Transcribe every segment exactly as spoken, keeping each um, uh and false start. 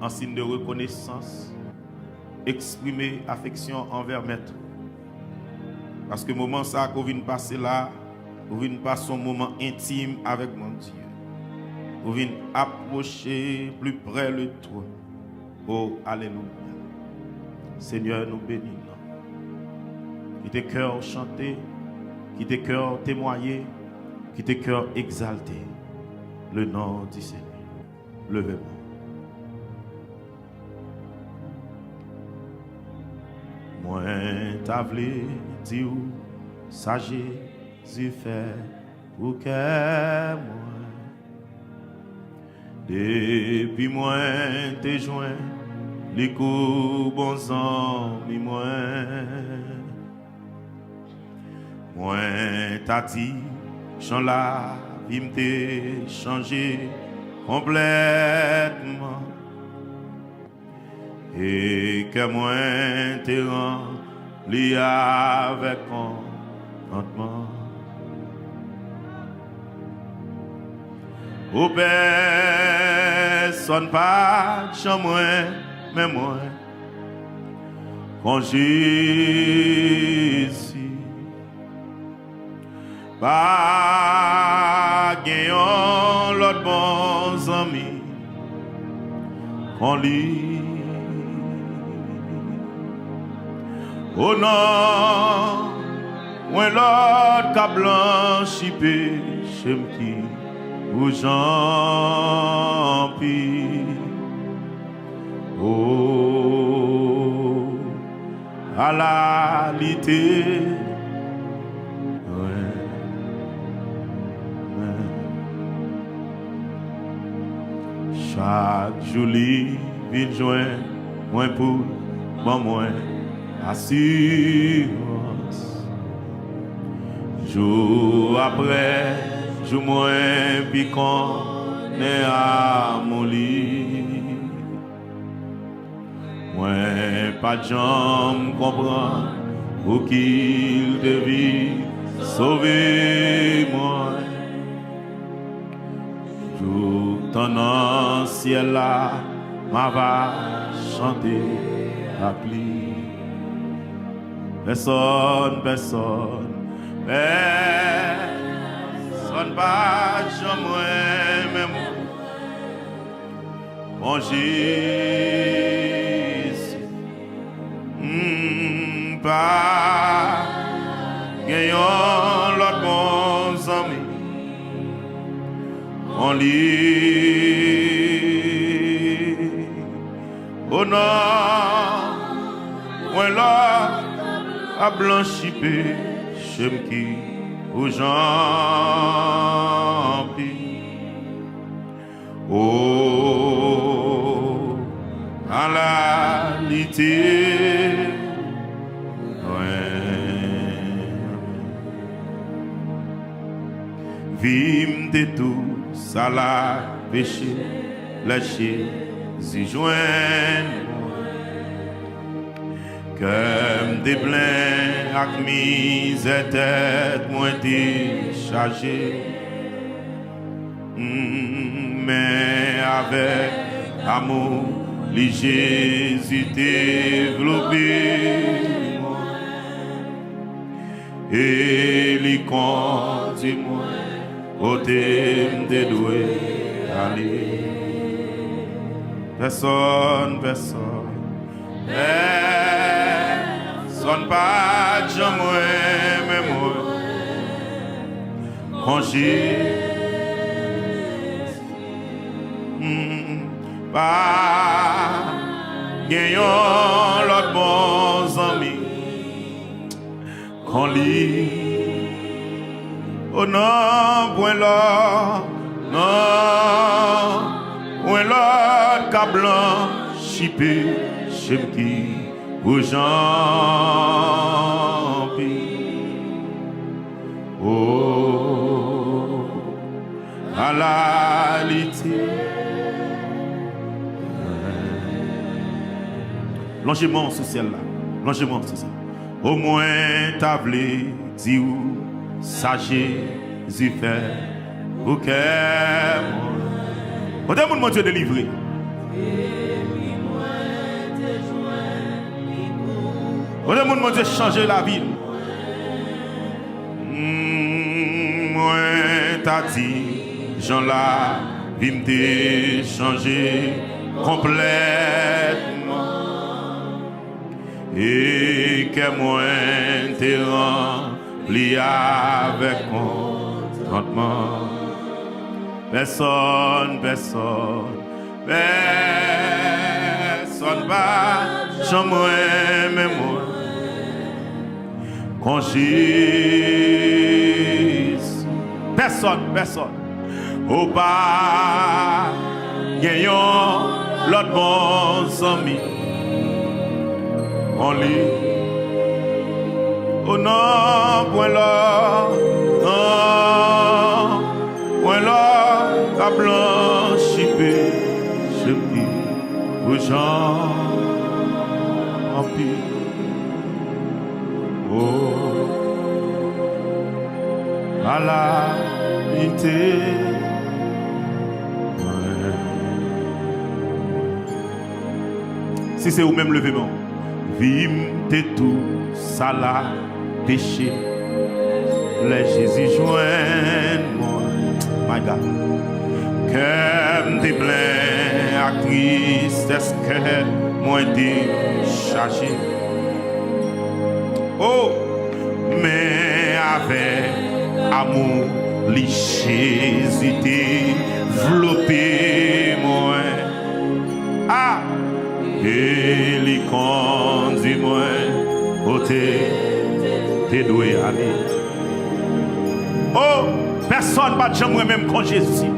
An siy de rekonesans, eksprime afeksyon anvè Mèt ou. Paske moman sa ke w vin pase la, ou vin pase yon moman entim avèk Bondye. Ou vin apwoche pli prè le twòn. O, alelouya. Senyè, nou beni non. Kite kè w chante, kite kè w temwaye, kite kè w egzalte le non di Senyè. Leve men. Mwen ta vle di w sa Jezi fè pou kè mwen. Depi mwen te jwenn li kou bon zanmi mwen. Mwen ta di jan lavi m te chanje konplètman. E kè mwen te ranpli avèk kontantman. O pèsonn pa t janm renmen mwen kon Jezi. Pa gen yon lòt bon zanmi kon li. O non, mwen lòt ka blanchi peche m ki pou Jan Pi. O, ala li te renmen. Chak jou li vin jwenn mwen pou ban mwen asirans. Jou apre jou mwen pi konnen amou li. Mwen pa t janm konprann pouki l te vin sove mwen. Jouk tan nan syèl la, m ava chante ak li. Pèsonn, pèsonn, pèsonn pa t janm renmen mwen. Bon Jezi, m pa gen yon lòt bon zanmi kon li. O non, mwen la ap blanchi peche m ki pou Jan Pi. O, ala li te renmen. Vi m te tou sal ak peche, lè Jezi jwenn mwen. Kè m te plen ak mizè, tèt mwen te chaje. Men avèk amou li, Jezi te vlope mwen. E li kondi mwen kote m te dwe ale. Pèsonn, pèsonn, pèsonn pa t janm renmen mwen kon Jezi. M pa gen yon lòt bon zanmi kon li. O non, pwen lòt, non, pwen lòt ka blanchi peche m ki pou Jan Pi. O, ala li te. Lonje men w sou syèl la. Lonje men w sou syèl. O, mwen ta vle di w sa Jezi fè pou kè mwen. Konbyen moun Bondye delivre? Kote moun Bondye chanje lavi l? Mm, mwen ta di jan lavi m te chanje konplètman. E kè mwen te ranpli avèk kontantman. Pèsonn, pèsonn, pèsonn pa janm renmen mwen kon Jezi. Pèsonn, pèsonn. Ou pa gen yon lòt bon zanmi. Only. O non, pwen lòt, non, pwen lòt ka blanchi peche m ki pou jan anpil. O, pa limite mwen. Si se ou menm, leve men w. Vi m te tou sal ak peche. Lè Jezi jwenn mwen, my God, kè m te plen ak tristès, kè mwen te chaje. O, men avèk amou li, Jezi te vlope mwen. A, e li kondui mwen kote te dwe ale. O, pèsonn pa t janm renmen m kon Jezi.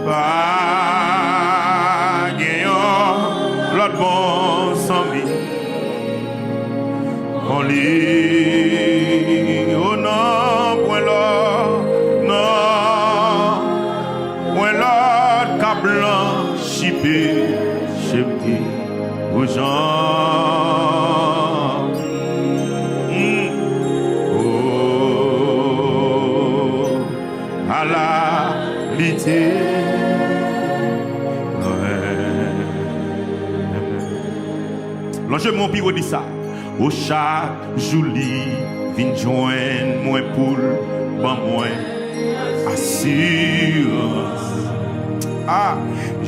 Pa gen yon lòt bon zanmi. Only, o non, pwen lòt, non, pwen lòt ka blanchi peche m ki pou jan. Mm. O, ala li te. Lonje men w pi wo, di sa. O, chak jou li vin jwenn mwen pou l ban mwen asirans. A,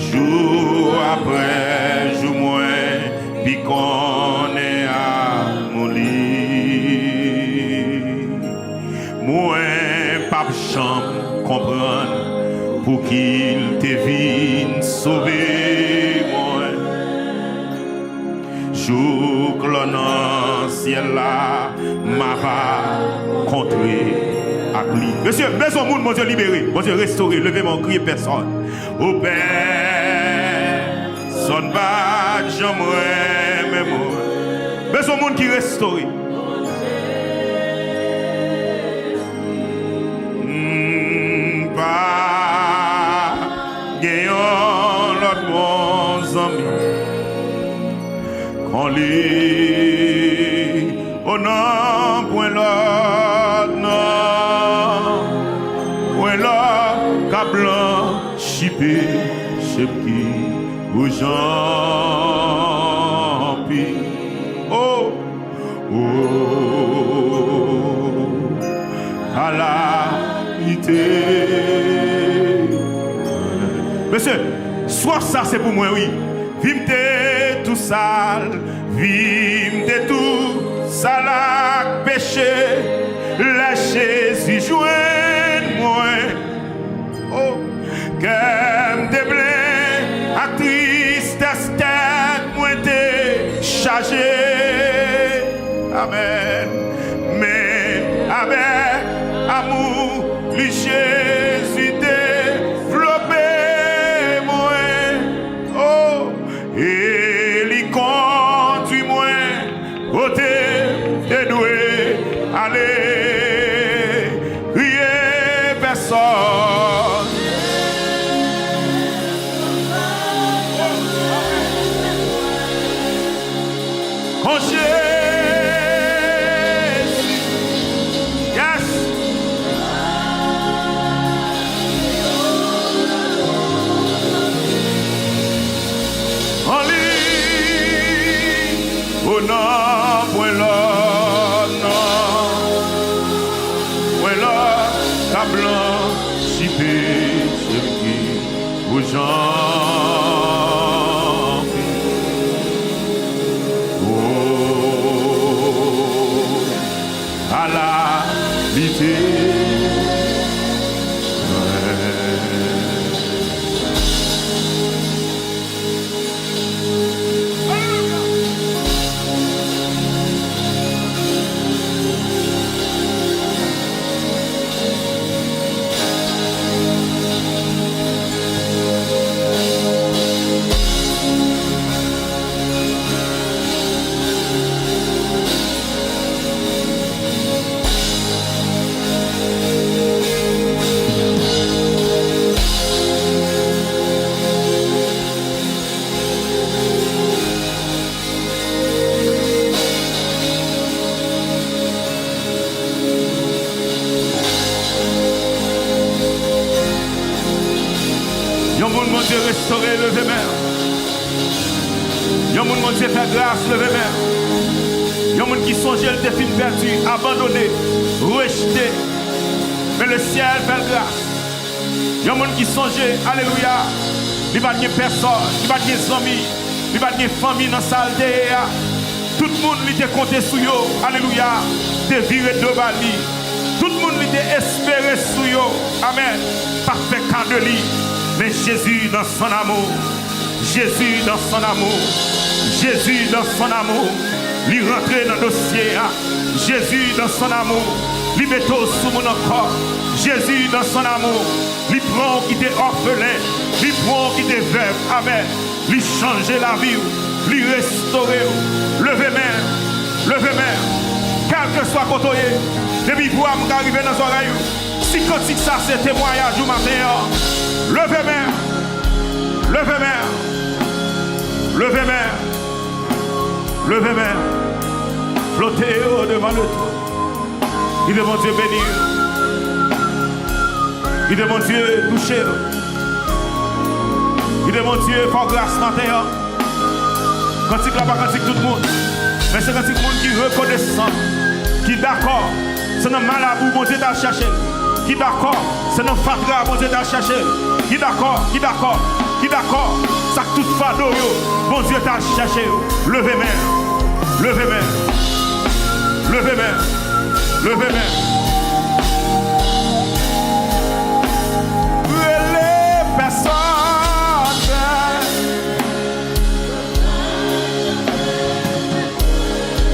jou apre jou mwen pi konnen amou li. Mwen p ap janm konprann pouki l te vin sove mwen. Jouk lò nan syèl la, m ava kontre ak li. Mesye, bezwen moun Bondye libere, Bondye restore, leve men w, kriye pèsonn. O, pèsonn pa t janm renmen mwen. Bezwen moun ki restore. M pa gen yon lòt bon zanmi kon li. O non, pwen lòt, non, pwen lòt ka blanchi peche m ki pou jan anpil. O, o, ala li te. Mesye, swaf sa se pou mwen, wi. Vi m te tou sal, vi m te tou sal ak peche. Lè Jezi jwenn mwen, o, kè m te plen ak tristès, tèt mwen te chaje. Amèn. Men avèk amou li, Jezi te vlope mwen. O, e li kondui mwen kote m te dwe ale. Kriye pèsonn. Kon Jezi. Non, pwen lòt non, pwen lòt ka blanchi peche m ki pou jan pi. Oh, ala li te. Yon moun Bondye restore, leve men. Yon moun Bondye fè gras, leve men. Yon moun ki sonje l te fin pèdi, abandone, rejte. Men lesyèl fè l gras. Yon moun ki sonje, alelouya, li pa t gen pèsòn, li pa t gen zanmi, li pa t gen fanmi nan sa l te ye a. Tout moun li te konte sou yo, alelouya, te vire do ba li. Tout moun li te espere sou yo, amèn, pa t fè ka de li. Men Jezi, dans son amour, Jezi, dans son amour, Jezi, dans son amour, li rantre nan dosye a. Jezi, dans son amour, li mete w sou moun ankò. Jezi, dans son amour, li pran w ki te òfelen, li pran w ki te vèv. Amèn. Li chanje lavi w, li restore w. Leve men, leve men. Kèlkeswa kote w ye, depi vwa m ka rive nan zòrèy ou, si kantik sa se temwayaj ou maten an, leve men, leve men, leve men, leve men. Flottez au devant le trône. Kite Bondye beni w. Kite Bondye touche w. Kite Bondye fè w gras maten an. Kantik la pa kantik tout moun, men se kantik moun ki rekonesan, ki dakò se nan malabou Bondye t al chèche l, ki dakò se nan fatra Bondye t al chèche l, ki dakò, ki dakò, ki dakò, sa k tout fado yo, Bondye t al chèche yo. Leve men, leve men, leve men, leve men. Rele pèsòn.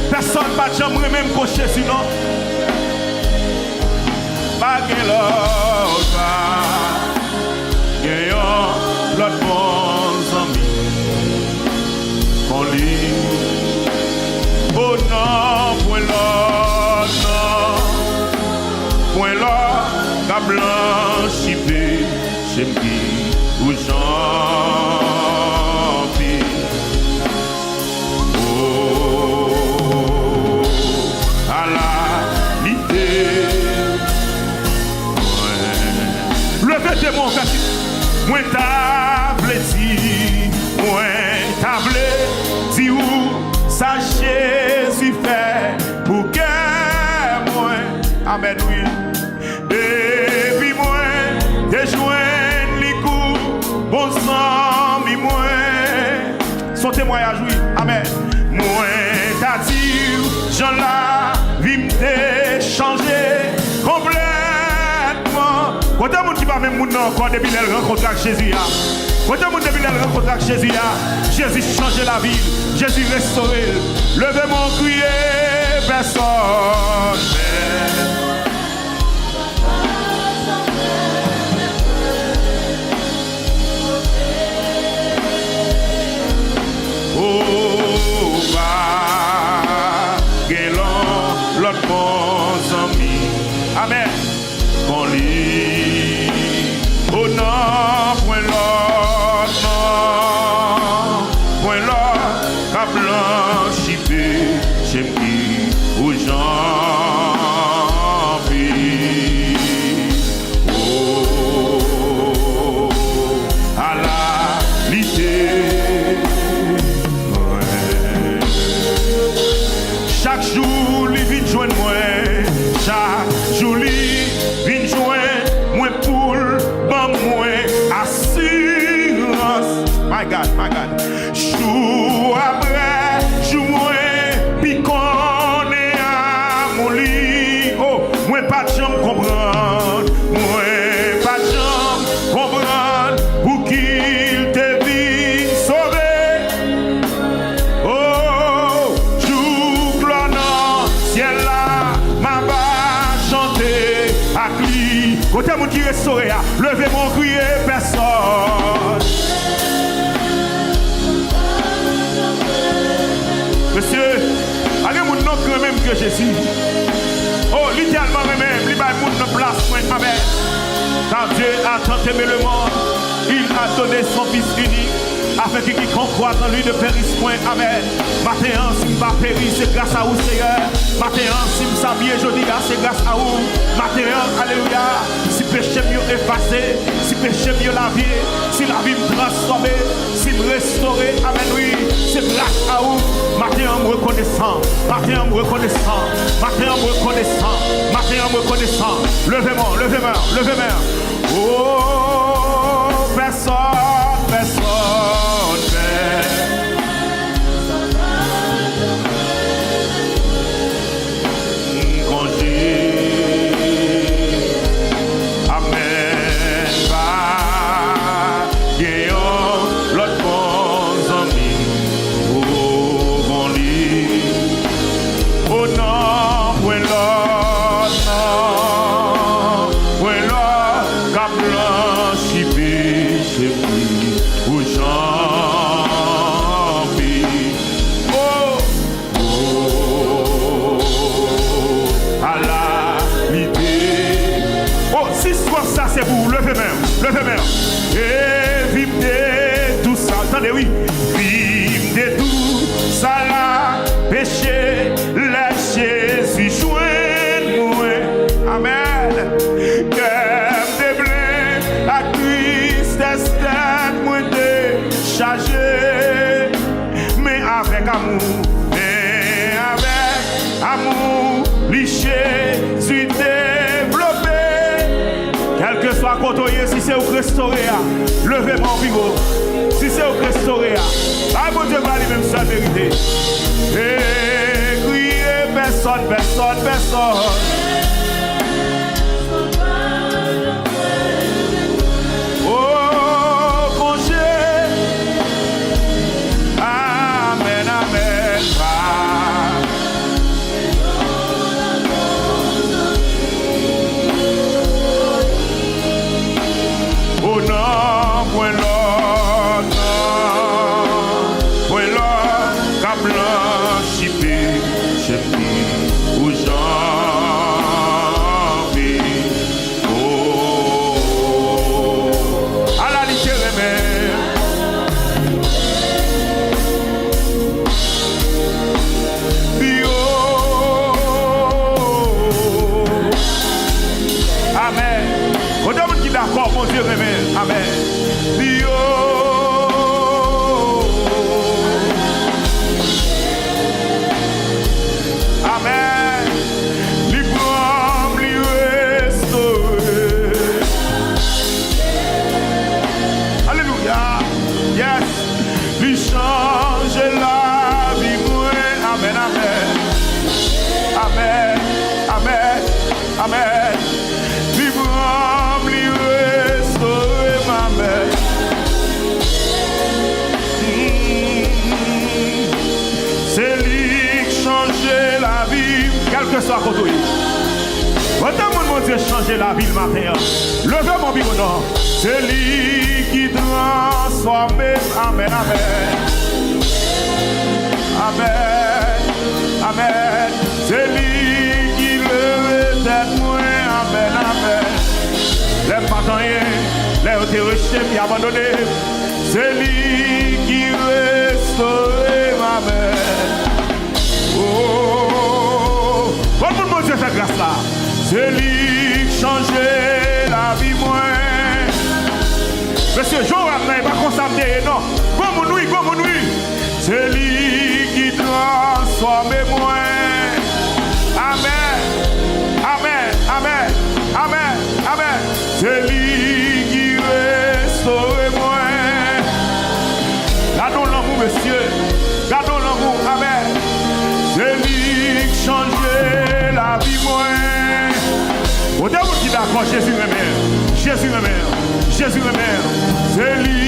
Pèsòn pa t janm renmen m kon Jezi, non. Pa gen lòt, pa gen yon lòt bon zanmi kon li. O non, pwen lòt non, pwen lòt ka blanchi pe. Jem ki pou jan pi. O, ala li te. Mwen leve de mwen kantik. Mwen ta vle di, mwen ta vle di ou sa Jezi fè pou kè mwen. Amèn, wi. Depi mwen te jwenn li kou bon zanmi mwen. Se yon temwayaj, wi. Amèn. Mwen ta di w jan lavi m te chanje konplètman. Kote moun ki pa menm moun nan ankò depi lè l rankontre ak Jezi a? Kote moun depi lè l rankontre ak Jezi a? Jezi chanje lavi l. Jezi restore l. Leve men w, kriye, pèsòn. O, pa gen lòt bon zanmi. Amèn. Kon li. O non, pwen lòt non, pwen lòt ka blanchi peche m ki pou jan Kote moun ki restore a? Leve men w, kriye pèsòn. Mesye, pa gen moun non k renmen m ke Jezi. Oh, li tèlman renmen m, li bay moun nan plas mwen. Amèn. Car Dieu a tant aimé le monde, il a donné son Fils unique, afin que quiconque croit en lui ne périsse point. Amèn. Maten an, si m pa peri, se gras a ou, Seyè. Maten an, si m sa byen jodi a, se gras a ou. Maten an, alelouya, si peche m yo efase, si peche m yo lave, si lavi m transfòme, si m restore, amèn, wi, se gras a ou. Maten an, m rekonesan. Maten an, m rekonesan. Maten an, m rekonesan. Maten an, m rekonesan. Leve men w, leve men w, leve men w. Oh, pèsòn, pèsòn, pè. Konje. Amèn. Pa gen yon lòt bon zanmi. Oh, bon li. Oh non, pwen lòt, non. Pwen lòt k ap blanchi peche m wi, pou jan m ye. Oh, oh, ala lide. Oh, si swaf sa se pou ou, leve men w, leve men w. E vi m te dous, tande wi. Vi m te dous, ala peche, lè Jezi jwenn mwen. Amèn. Kè m te plen ak tristès, tèt mwen te chaje. Men avèk amou, men avèk amou, li Jezi devlope. Kèlkeswa kote w ye, si se ou k restore a, leve men w pi wo. Si se ou k restore a, bay Bondye glwa, li menm sèl merite. E kriye pèsòn, pèsòn, pèsòn. Oh, konje. Amèn, amèn. Pa. Oh non, pwen lòt, non. Pwen lòt k ap blanchi peche m wi, pou jan m ye. Oh, ala li te renmen. Pi wo. Amèn. Kote moun ki dakò, Bondye renmen. Amèn. Pi wo. Amèn. Li pran m, li restore. Alelouya. Yes. Li chanje lavi mwen. Amèn, amèn. Amèn, amèn, amèn. Li pran m, li restore m. Amèn. Mm. Se li k chanje lavi m, kèlkeswa kote w ye. Kote moun Bondye chanje lavi l maten an? Leve men w pi wo non. Se li ki transfòme m. Amèn, amèn. Amèn, amèn. Se li ki leve tèt mwen. Amèn, amèn. Lè m pa t anyen, lè yo te rejte m, y abandone m. Se li ki restore m, amèn. Oh, bon moun Bondye fè gras la. Se li k chanje lavi mwen. Mesye, jan w ap nan, e pa konsa m te ye, non. Gwo moun wi, gwo moun wi. Se li ki transfòme mwen. Amèn. Amèn, amèn, amèn, amèn. Se li ki restore mwen. Gade yon lanmou, mesye. Gade yon lanmou. Amèn. Se li k chanje lavi mwen. Kote moun ki dakò, Jezi renmen. Jezi renmen. Jezi renmen. Se li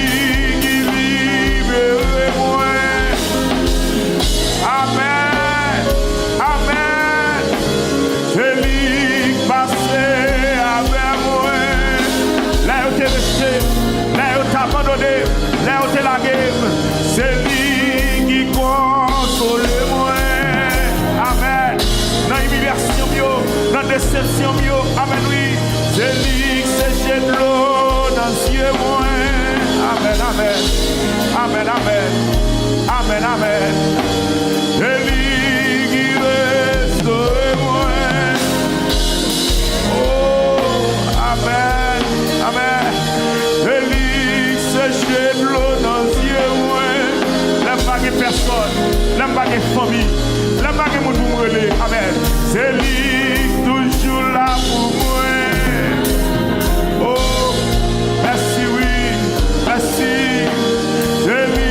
ki libere mwen. Amèn. Amèn. Se li k pase avè mwen. Desepsyon m yo, amèn, wi. Se li k seche dlo nan zye mwen. Amèn, amèn. Amèn, amèn. Amèn, amèn. Se li ki restore mwen. Oh, amèn, amèn. Se li k seche dlo nan zye mwen. Lè m pa gen pèsòn, lè m pa gen fanmi, lè m pa gen moun pou m rele. Amèn. Se li k toujou la pou mwen. Oh, mèsi wi, mèsi. Se li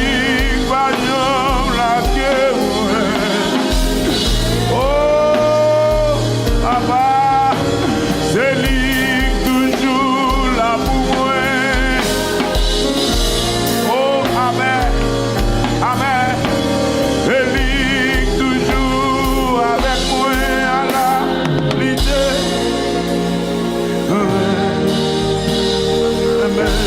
k pa janm lage mwen. Oh, papa, se li k toujou la pou mwen. Oh, amèn. Amèn. Se li k toujou avèk mwen, ala li te. Amèn. Amèn.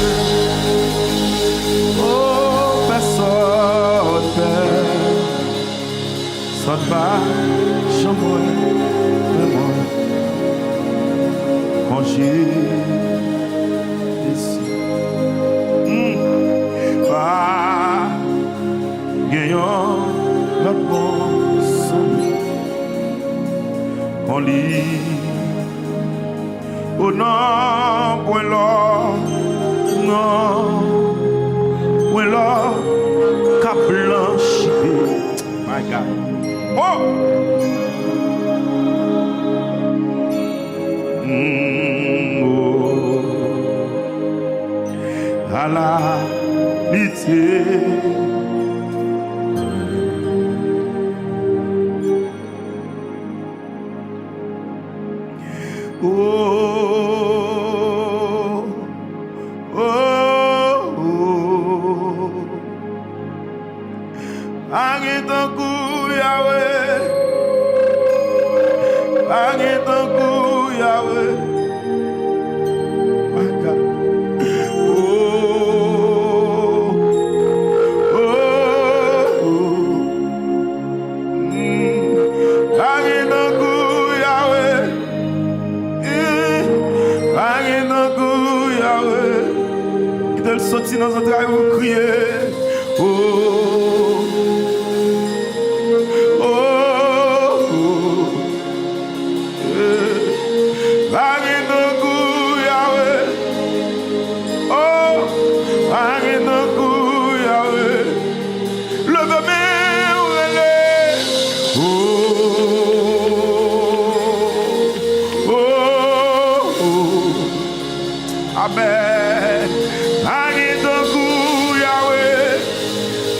Oh, pèsòn, pè. Sòt pa janm wè mwen kon Jezi. Hmm. Pa gen yon lòt bon zanmi kon li. O non, pwen lò, non, pwen lò k ap blanchi peyi. My God. Oh! Mm, oh. Ala li te. Oh, oh, oh. Pa gen tankou Yahweh. Pa gen tankou Yahweh. My God. Oh, oh, oh. Mm. Pa gen tankou Yahweh. Mm. Pa gen tankou Yahweh. Kite l soti nan zantray ou, kriye. Oh. Oh. Oh. Eh, pa gen tankou Yahweh. Oh, pa gen tankou Yahweh. Leve men ou rele. Oh, oh, oh. Amèn. Pa gen tankou Yahweh.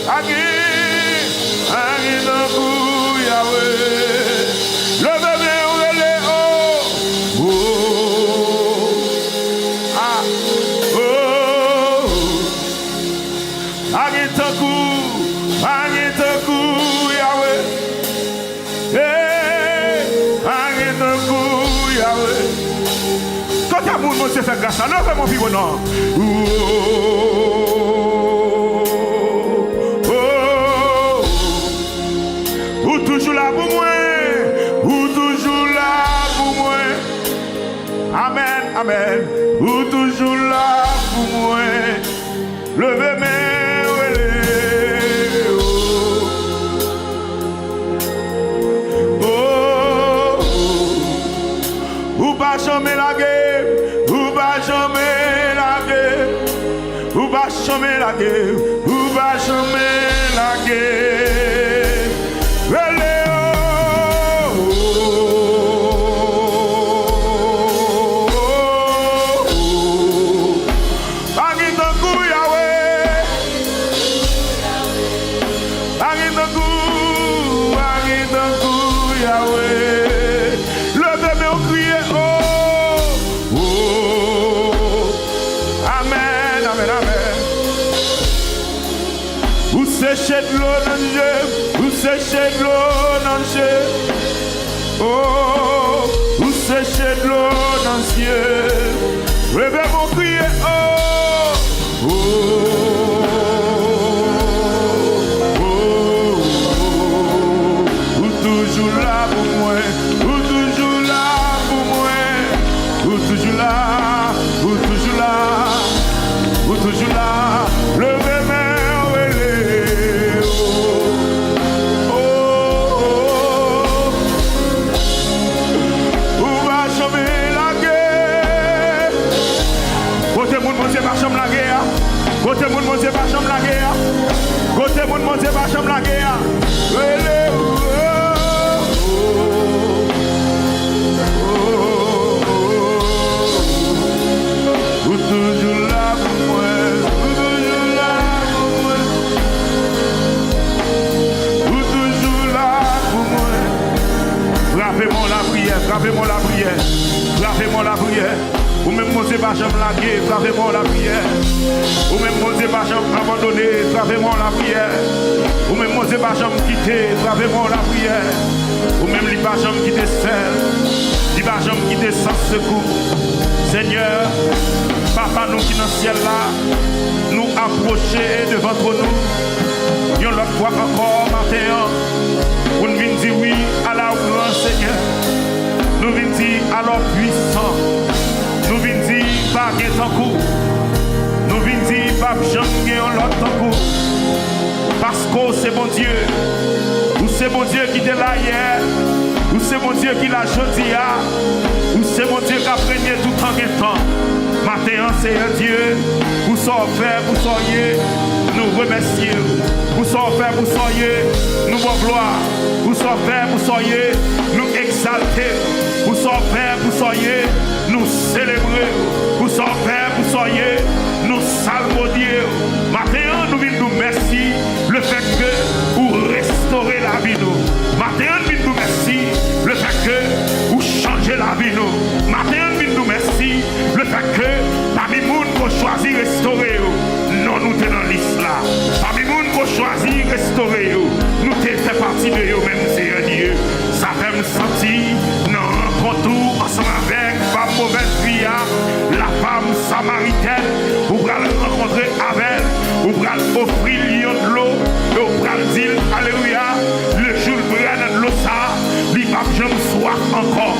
Pa gen, pa gen tankou Yahweh. Leve men ou rele, oh. Oh. Ah. Oh. Pa gen tankou, pa gen tankou Yahweh. Hey, pa gen tankou Yahweh. Kote moun Bondye fè gras la? Leve men w pi wo non. Oh, oh, oh. Ou toujou la pou mwen. Ou toujou la pou mwen. Amèn, amèn. Ou toujou la pou mwen. Leve men, rele, oh. Oh, oh. Ou pa janmen lage, ou pa janmen lage, ou pa janmen lage, ou pa janmen lage. Rele, oh, oh, oh, oh. Pa gen tankou Yahweh. Pa gen tankou, pa gen tankou Yahweh. Leve men w kriye, oh, oh. Amèn, amèn, amèn. Ou seche dlo nan je, ou seche dlo nan je. Oh, ou seche dlo nan zye. Leve men w kriye, oh. Oh, oh, oh, oh. Ou toujou la pou mwen, ou toujou la pou mwen. Frape mwen lapriyè, frape mwen lapriyè, frape mwen lapriyè. Ou menm Bondye pa janm lage, frape mwen lapriyè. Ou menm Bondye pa janm abandone, frape mwen lapriyè. Ou menm Bondye pa janm kite, frape mwen lapriyè. Ou menm li pa janm kite sèl, li pa janm kite san sekou. Senyè, Papa nou ki nan syèl la, nou apwoche devan twòn ou yon lòt fwa ankò maten an, pou n vin di wi à la ouvrance, Senyè. Nou vin di, alors puissant. Nou vin di, pa gen tankou. Nou vin di, p ap janm gen yon lòt tankou. Paske w se Bondye. Ou se Bondye ki te la yè. Ou se Bondye ki la jodi a. Ou se Bondye k ap renye toutan gen tan. Maten an, Seyè Dye, pou sa w fè, pou sa w ye, nou remèsye w. Pou sa w fè, pou sa w ye, nou ba w glwa. Pou sa w fè, pou sa w ye, nou egzalte w. Pou sa w fè, pou sa w ye, nou selebre w. Pou sa w fè, pou sa w ye, nou salmodye w. Maten an, nou vin di w mèsi lefètke ou restore lavi nou. Maten an, n vin di w mèsi lefètke ou chanje lavi nou. Maten an, n vin di w mèsi lefètke pami moun ke w chwazi restore yo, non nou te nan lis la. Pami moun ke w chwazi restore yo, nou te fè pati de yo menm, Seyè Dye. Sa fè m santi nan rankont ou ansanm avèk fanm movèz vi a, la femme samaritaine, ou pral rankontre avè l, ou pral ofri l yon dlo, e w pral di l, alelouya, le jou l bwè nan dlo sa a, li p ap janm swaf ankò.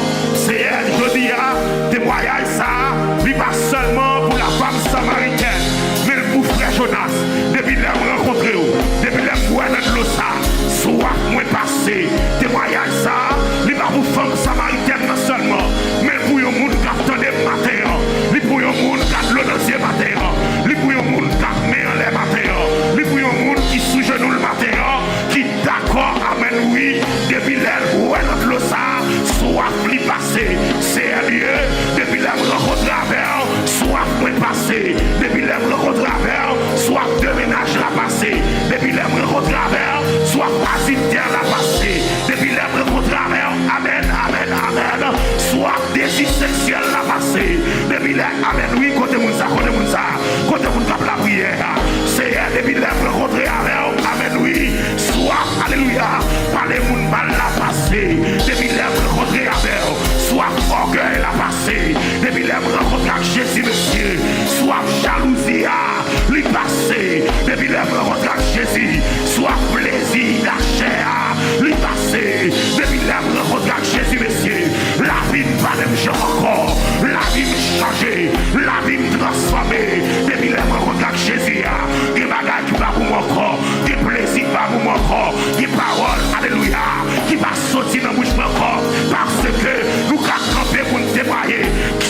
Seyè, jodi a, temwayaj sa a, li pa sèlman pou la femme samaritaine, men l pou frè Jonas. Depi lè m rankontre w, depi lè m bwè nan dlo sa, swaf mwen pase. Temwayaj sa, li pa pou fanm samariten nan sèlman, men l pou yon moun k ap tande m maten an. Li pou yon moun k ap dlo nan zye maten an. Li pou yon moun k ap men anlè maten an. Li pou yon moun ki sou jenou l maten an, ki dakò, amèn, wi, depi lè l bwè nan dlo sa, swaf li pase. Seyè Dye, depi lè m rankontre avè w, swaf mwen pase. Depi lè m rankontre avè w, swaf de mennaj la pase. Depi lè m rankontre avè w, swaf azitè la pase. Depi lè m rankontre avè w, amèn, amèn, amèn, swaf dezi seksyèl la pase. Depi lè, amèn, wi, kote moun sa, kote moun sa, kote moun k ap lapriyè a. Seyè, depi lè m rankontre avè w, amèn, wi, swaf, alelouya, pale moun mal la pase. Depi lè m rankontre avè w, swaf ògèy la pase. Depi lè m rankontre ak Jezi, mesye, swaf jalouzi a, li pase. Depi lè m rankontre ak Jezi, swaf plezi lachè a, li pase. Depi lè m rankontre ak Jezi, mesye, lavi m pa menm jan ankò. Lavi m chanje, lavi m transfòme. Depi lè m rankontre ak Jezi a, gen bagay ki pa pou mwen ankò, gen plezi ki pa pou mwen ankò, gen pawòl, alelouya, ki pa soti nan bouch mwen ankò, paske nou ka kanpe pou n temwaye.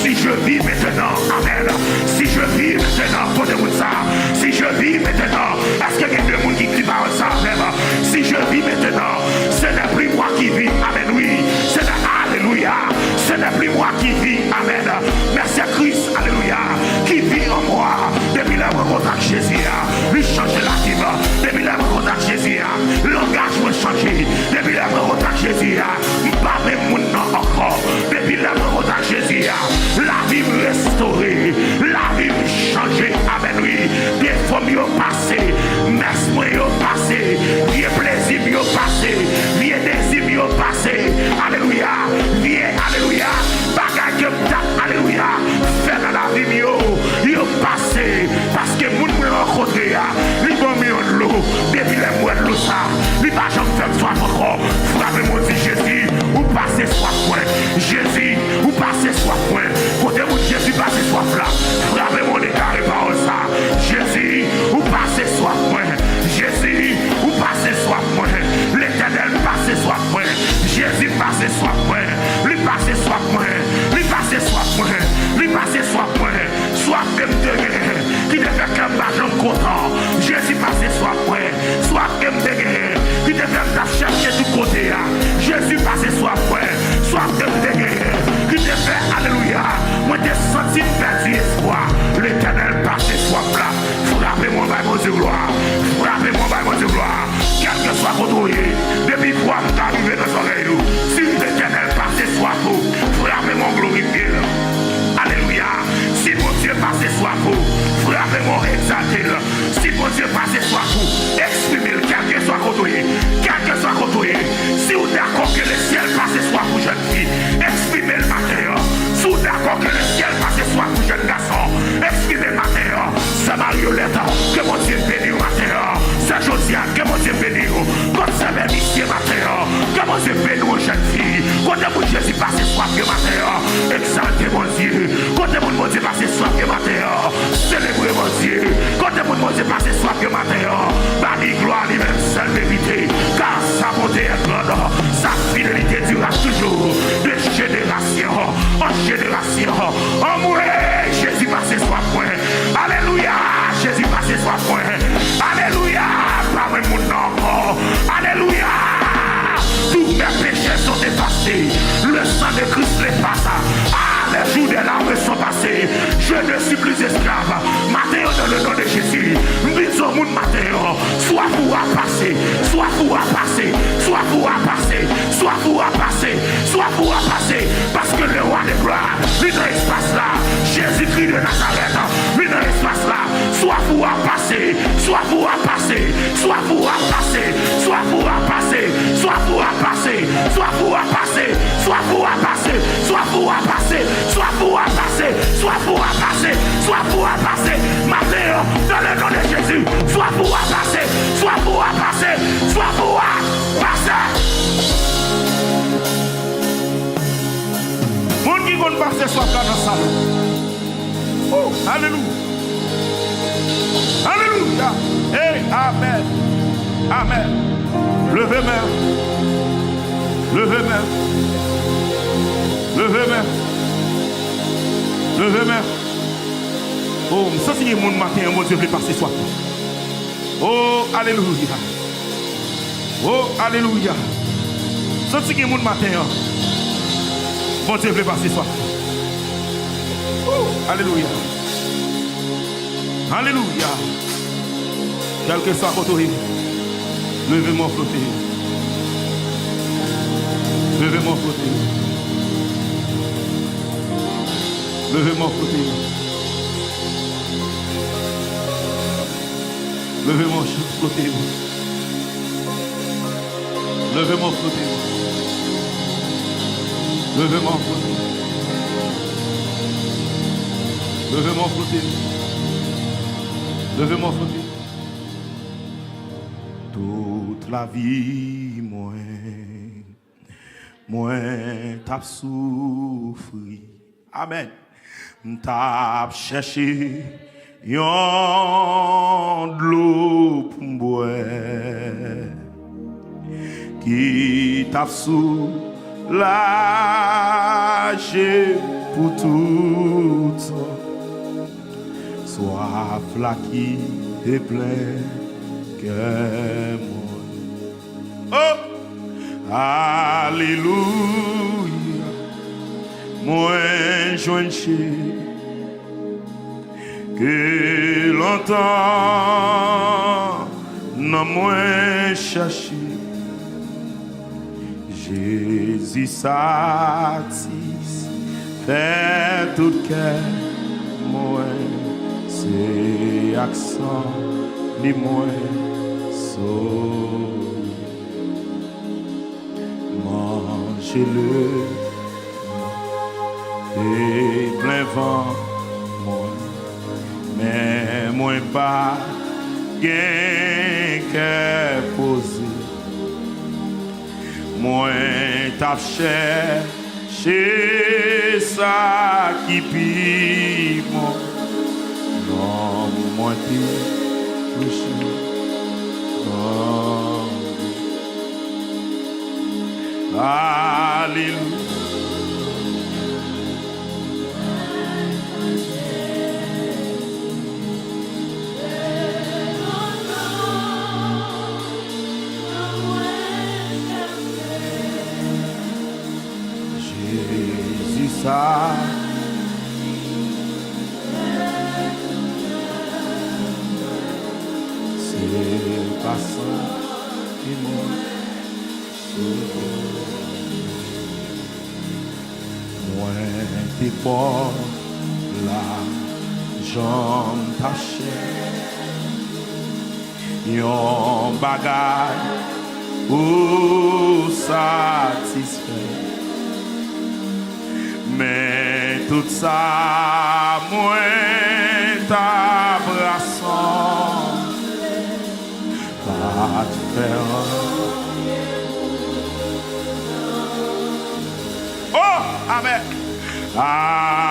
Si je vis maintenant, amèn. Si je vis maintenant, kote moun sa? Si je vis maintenant, èske gen de moun ki di pawòl sa avè m? Si je vis maintenant, ce n'est plus moi qui vis, amèn, wi. Ce n'est, alelouya, ce n'est plus moi qui vis, amèn, mais c'est Christ, alelouya, qui vit en moi. Depi lè m rankontre ak Jezi a, li chanje lavi m. Depi lè m rankontre ak Jezi a, langaj mwen chanje. Depi lè m rankontre ak Jezi a, m pa menm moun nan ankò. Depi lè m rankontre ak Jezi a, lavi m restore, lavi m chanje. Amèn, wi. Defo m yo pase, mès mwen yo pase, vye plezi m yo pase, vye dezi m yo pase. Alelouya. Vye, alelouya, bagay ke m t ap, alelouya, fè nan lavi m yo, yo pase. Paske moun mwen rankontre a, li ban m yon dlo. Depi lè m bwè dlo sa, li pa janm fè m swaf ankò. Frape mwen, di, Jezi, ou pase swaf mwen. Jezi, ou pase swaf mwen. Kote moun Jezi pase swaf la? Frape mwen, deklare pawòl sa. Jezi, ou pase swaf mwen. Jezi, ou pase swaf mwen. Letènèl pase swaf mwen. Jezi pase swaf mwen. Li pase swaf mwen. Li pase swaf mwen. Li pase swaf mwen. Swaf ke m te genyen, ki te fè kè m pa janm kontan. Jezi pase swaf mwen. Swaf ke m te genyen, ki te fè m t ap chèche tout kote a. Jezi pase swaf mwen. Swaf ke m te genyen, ki te fè, alelouya, mwen te santi m pèdi espwa. Letènèl pase swaf la. Frape mwen, bay Bondye glwa. Frape mwen, bay Bondye glwa. Kèlkeswa kote w ye, depi vwa m ta rive nan zòrèy ou, si Letènèl Swaf ou a pase, swaf ou a pase, swaf ou a pase, swaf ou a pase, swaf ou a pase, swaf ou a pase. Maten an, dans le nom de Jésus, swaf ou a pase, swaf ou a pase, swaf ou a pase. Moun ki konn pase swaf la nan sal. Oh, alelouya. Alelouya. Hey, amèn. Amèn. Leve men. Leve men. Leve men. Leve men. Oh, m santi gen moun maten an, Bondye vle pase swaf. Oh, alelouya. Oh, alelouya. Santi gen moun maten an. Bondye vle pase swaf. Oh, alelouya. Alelouya. Kèlkeswa kote w ye, leve men w flote. Leve men w flote. Leve men w flote. Leve men w flote. Leve men w flote. Leve men w flote. Leve men w flote. Leve men w flote. Tout lavi mwen, mwen t ap soufri. Amèn. M t ap chèche yon dlo pou m bwè ki t ap soulaje pou tout tan swaf la ki te plen kè mwen. Oh! Alelouya. Mwen jwenn che ke lontan nan mwen chache. Jezi satisfè tout kè mwen, se ak san li mwen sove. Manje le te plen vant mwen, men mwen pa gen kè poze. Mwen t ap chèche sa ki pi bon. Non, mwen te touche. Alelouya. Jezi sa. Se pa sa ki mwen. Mwen te pòv, lajan m t ap chèche yon bagay pou satisfè. Men tout sa mwen t ap rasanble pa t fè anyen. Oh, amèn.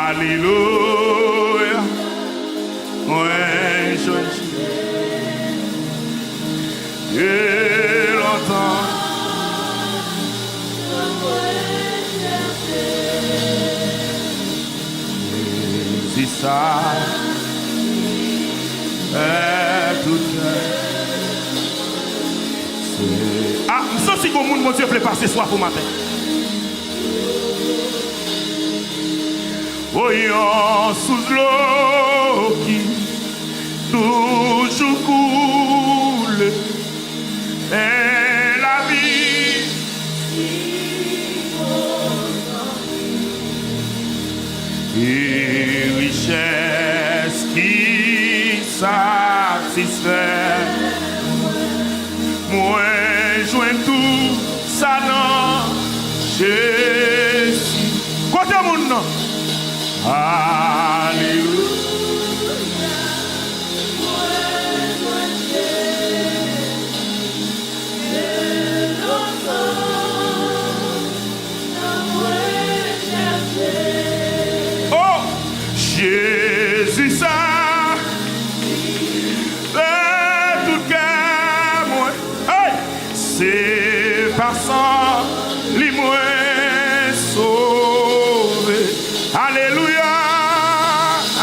Alelouya. Mwen jwenn Jezi lontan. Jezi sa fè tout kè. Ah, m santi gon moun Bondye vle pase swaf ou maten. O yon sous dlo ki toujou koule, e lavi. E richès ki satisfè. Mwen jwenn tou sa nan Jezi. Kote moun nan? Alelouya. Oh, Jezi sa fè tout kè mwen. Hey! Se pa san li mwen sove. Alelouya!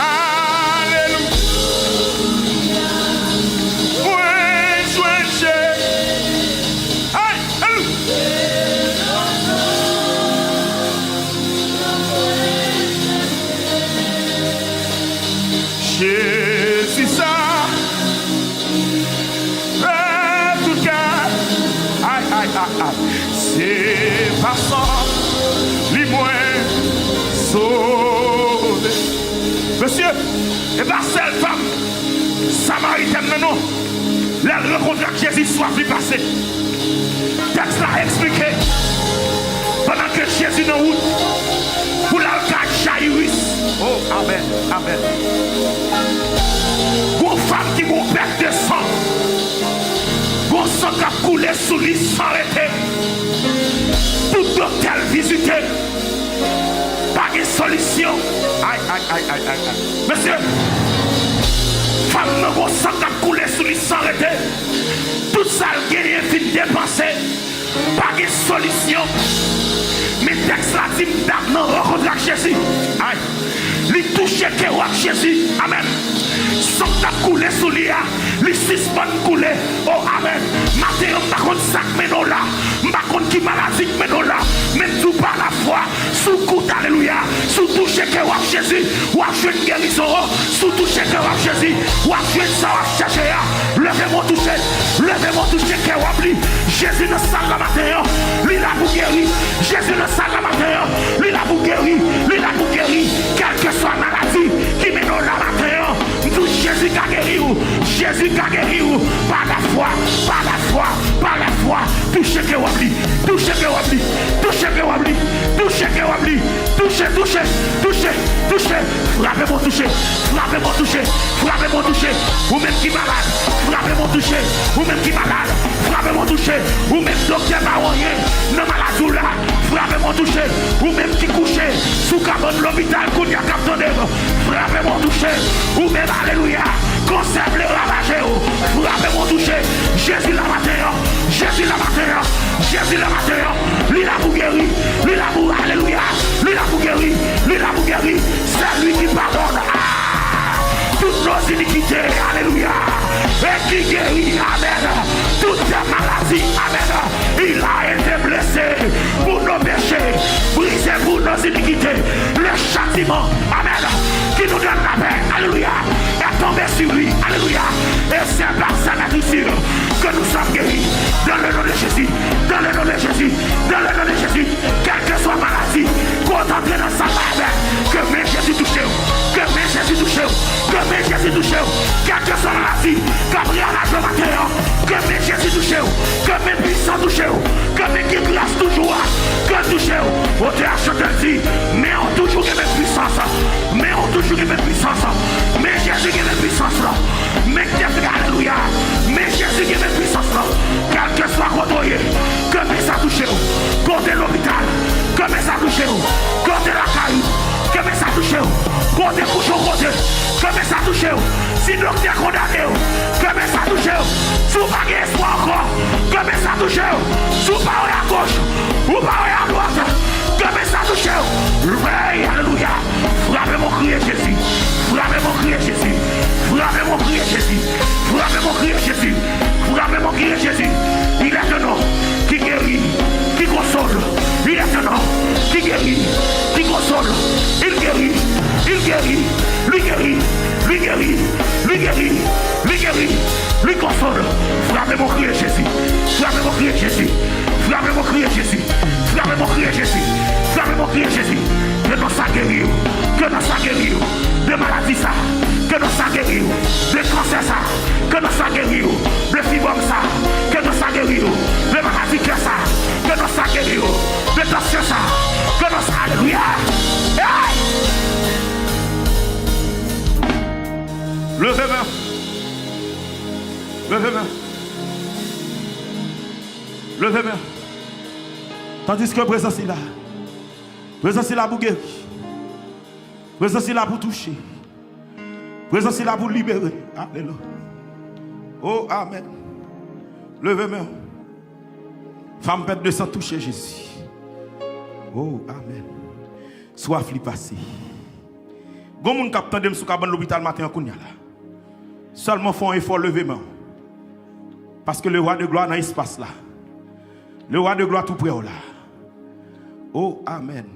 Alelouya! Mwen jwenn Jezi. Hey! Alelouya! Jezi sa fè tout kè. Ay, ay, ay, ay. Se pa san li mwen sove. Mesye, e pa sèl fanm samaritèn nan non. Lè l rankontre ak Jezi, swaf li pase. Tèks la eksplike, pandan ke Jezi nan wout pou l al kay Jayiris. Oh, amèn, amèn. Gon fanm ki gon pèt de san. Gon san k ap koule sou li san rete. Tout doktè l vizite. Pa gen solisyon. Ay, ay, ay, ay, ay, ay. Mesye, fanm nan gon san k ap koule sou li san rete. Tout sa l genyen fin depanse. Pa gen solisyon. Men tèks la di m t ap nan rankontre ak Jezi. Ay. Li touche kè w ak Jezi. Amèn. San k t ap koule sou li a, li sispann koule. Oh, amèn. Maten an, m pa konn sa k mennen w la. M pa konn ki maladi k mennen w la. Men m di w pa lafwa, si w koute, alelouya, si w touche kè w ak Jezi, w ap jwenn gerizon an. Si w touche kè w ak Jezi, w ap jwenn sa w ap chèche a. Leve men w touche. Leve men w touche kè w ap li. Jezi nan sal la maten an. Li la pou geri. Jezi nan sal la maten an. Li la pou geri. Li la pou geri. Kèlkeswa maladi ki mennen w la maten an, m di w Jezi ka geri w. Jezi ka geri w. Pa lafwa. Pa lafwa. Pa lafwa. Touche kè w ap li. Touche kè w ap li. Touche kè w ap li. Touche kè w ap li. Touche, touche, touche, touche. Frape pou touche. Frape pou touche. Frape pou touche. Ou menm ki malad, frape pou touche. Ou menm ki malad, frape pou touche. Ou menm doktè pa wè anyen nan maladi w la, frape pou touche. Ou menm ki kouche sou kabann lopital kounye a k ap tande m, frape pou touche. Ou menm, alelouya, kansè vle ravaje w, frape pou touche. Jezi la maten an. Jezi la maten an. Jezi la maten an. Li la pou geri. Li la pou, alelouya. Li la pou geri. Li la pou geri. C'est lui qui pardonne. Ah! Toutes nos iniquités. Alelouya. Et qui guérit. Amèn. Toutes tes maladies. Amèn. Il a été blessé pour nos péchés, brisé pour nos iniquités. Le châtiment, amèn, qui nous donne la paix, alelouya, est tombé sur lui, alelouya. Et c'est par sa meurtrissure que nous sommes guéris. Dans le nom de Jésus, dans le nom de Jésus, dans le nom de Jésus, kèlkeswa maladi ke w t antre nan sal la avè l, ke men Jezi touche w, ke men Jezi touche w, ke men Jezi touche w, kèlkeswa maladi k ap ravaje w maten an, ke men Jezi touche w, ke men pwisan touche w, ke men ki gras toujou a, ke l touche w. Otè a chante l di, men w toujou gen menm pwisans, men w toujou gen menm pwisans, men Jezi gen menm pwisans lan, men k te fè, alelouya, men Jezi gen menm pwisans lan, kèlkeswa kote w ye, ke men sa touche w, ke w te lopital, ke men sa touche w, ke w te lakay ou, ke men sa touche w, ke w te kouche yon kote, ke men sa touche w. Si doktè kondane w, ke men sa touche w. Si w pa gen espwa ankò, ke men sa touche w. Si w pa wè agoch, ou pa wè adwat, ke men sa touche w. Leve, alelouya. Frape pou kriye Jezi. Frape pou kriye Jezi. Frape pou kriye Jezi. Frape pou kriye Jezi. Frape pou kriye Jezi. Il est un nom qui guérit, qui console. Il est un nom qui guérit, qui console. Il guérit, il guérit, li geri, li geri, li geri, li geri, li konsole. Frape pou kriye Jezi. Frape pou kriye Jezi. Frape pou kriye Jezi. Frape pou kriye Jezi. Frape pou kriye Jezi. Ke non sa geri w. Ke non sa geri w. De maladi sa. Ke non sa geri w. De kansè sa. Ke non sa geri w. De fibwòm sa. Ke non sa geri w. De maladi kè sa. Ke non sa geri w. De tansyon sa. Leve men. Tandiske prezans li la. Prezans li la pou geri. Prezans li la pou touche. Prezans li la pou libere. Alelouya. Oh, amen. Leve men. Fanm pèt de san touche Jezi. Oh, amen. Swaf li pase. Gon moun k ap tande m sou kabann lopital maten an kounye a la. Sèlman fè yon efò, leve men w. Paske le roi de glwa nan espas la. Le roi de glwa tou prè w la. Oh, amen.